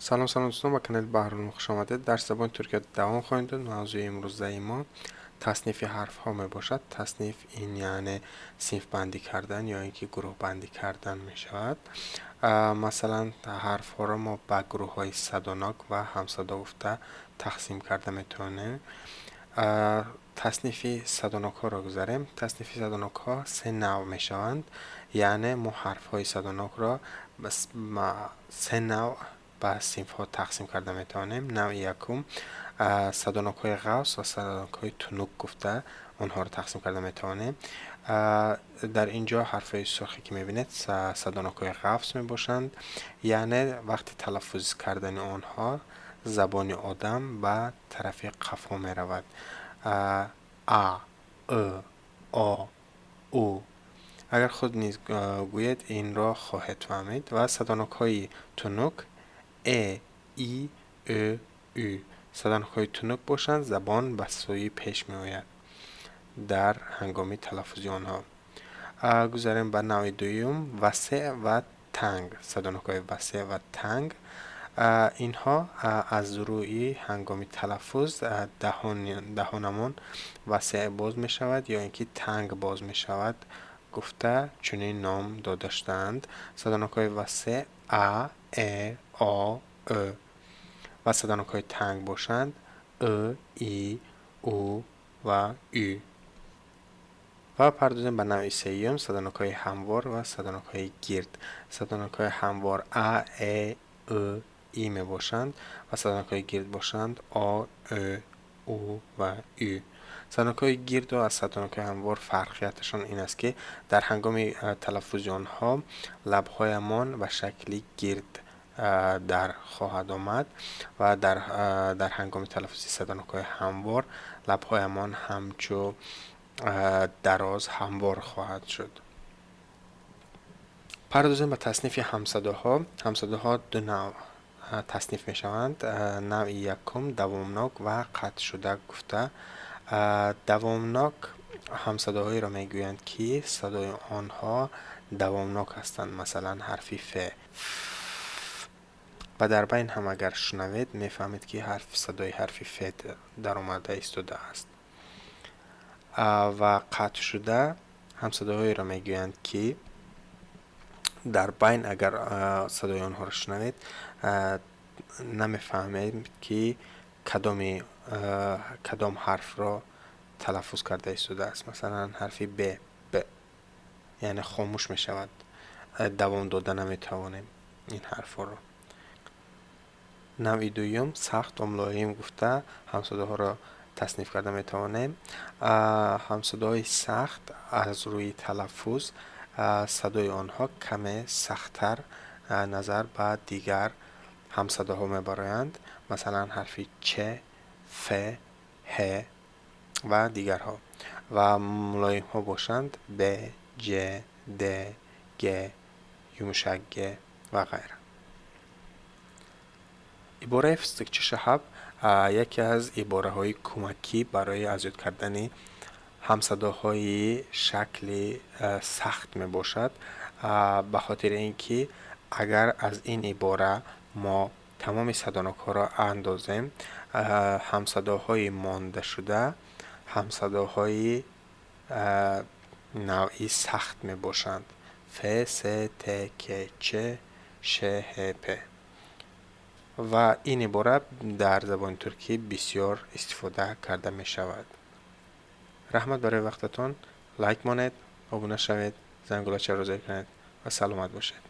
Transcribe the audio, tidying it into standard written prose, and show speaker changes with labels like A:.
A: Салом, салом, дӯстон, ба канали Баҳрулум хуш омадед. Дарси забони туркия давом хоҳем дод. Мавзӯи имрӯзаи мо таснифи ҳарфҳо мебошад. Тасниф ин яъне синфбандӣ кардан ё ин ки гурӯҳбандӣ кардан мешавад. Масалан, ҳарфҳоро мо ба гурӯҳҳои садонок ва ҳамсадо гуфта тақсим карда метавонем. Таснифи садонокҳоро гузарем. Таснифи садонокҳо се навъ мешаванд, яъне мо ҳарфҳои садонокро се навъ ба синфҳо тақсим карда метавонем. Навъи якум садонокҳои ғафс ва садонокҳои тунук гуфта онҳоро тақсим карда метавонем. Дар ин ҷо ҳарфҳои сурхе, ки мебинед, садонокҳои ғафс мебошанд, яъне вақти талаффуз кардани онҳо забони одам ба тарафи қафо меравад: а, ы, о, у. Агар худ низ гӯед, инро хоҳед фаҳмид. Ва садонокҳои тунук э, и, ө, ü. Садонокҳои тунук бошанд, забон ба сӯи пеш меояд дар ҳангоми талаффузи онҳо. Гузарем ба навъи дуюм: васеъ ва танг. Садонокҳои васеъ ва танг инҳо аз рӯи ҳангоми талаффуз даҳонамон васеъ боз мешавад ё ин ки танг боз мешавад гуфта чунин ном дода шудаанд. Садонокҳои васеъ а, э, о, ӯ ва садонокҳои танг бошанд ы, и, у ва ü. Ва пардозем ба навъи сеюм: садонокҳои ҳамвор ва садонокҳои гирд. Садонокҳои ҳамвор а, э, ы, и мебошанд ва садонокҳои гирд бошанд о, ө, у ва ü. Садонокҳои гирду аз садонокҳои ҳамвор фарқияташон ин аст, ки дар ҳангоми талаффузи онҳо лабҳоямон ба шакли гирд дар хоҳад омад ва дар ҳангоми талаффузи садонокҳои ҳамвор лабҳоямон ҳамчу дароз ҳамвор хоҳад шуд. Пардозем ба таснифи ҳамсадоҳо. Ҳамсадоҳо ду навъ тасниф мешаванд. Навъи якум давомнок ва қатъшуда гуфта. Давомнок ҳамсадоҳоеро мегӯянд, ки садои онҳо давомнок ҳастанд, масалан, ҳарфи ф. Ва дар байн ҳам агар шунавед, мефаҳмед, ки ҳарф садои ҳарфи ф даромада истодааст. Ва қатъшуда ҳамсадоҳоеро мегӯянд, ки дар байн агар садои онҳоро шунавед, намефаҳмед, ки кадом ҳарфро талаффуз карда истодааст. Масалан, ҳарфи б, б, яъне хомӯш мешавад, давом дода наметавонем ин ҳарфҳоро. Навъи дуюм сахт ва мулоим гуфта ҳамсадоҳоро тасниф карда метавонем. Ҳамсадоҳои сахт аз рӯи талаффуз садои онҳо каме сахттар назар ба дигар ҳамсадоҳо мебароянд, масалан, ҳарфи ч, ф, ҳ ва дигарҳо. Ва мулоимҳо бошанд б, ҷ, д, г, юмшак г ва ғайра. Ибораи «Фистиқчи Шаҳаб» яке аз ибораҳои кӯмакӣ барои аз ёд кардани ҳамсадоҳои шакли сахт мебошад, ба хотири ин ки агар аз ин ибора мо тамоми садонокҳоро андозем, ҳамсадоҳои мондашуда ҳамсадоҳои навъи сахт мебошанд: ф, с, т, к, ч, ш, ҳ, п. Ва ин ибора дар забони туркӣ бисёр истифода карда мешавад. Раҳмат барои вақтатон. Лайк монед, обуна шавед, зангулачаро зер кунед ва саломат бошед.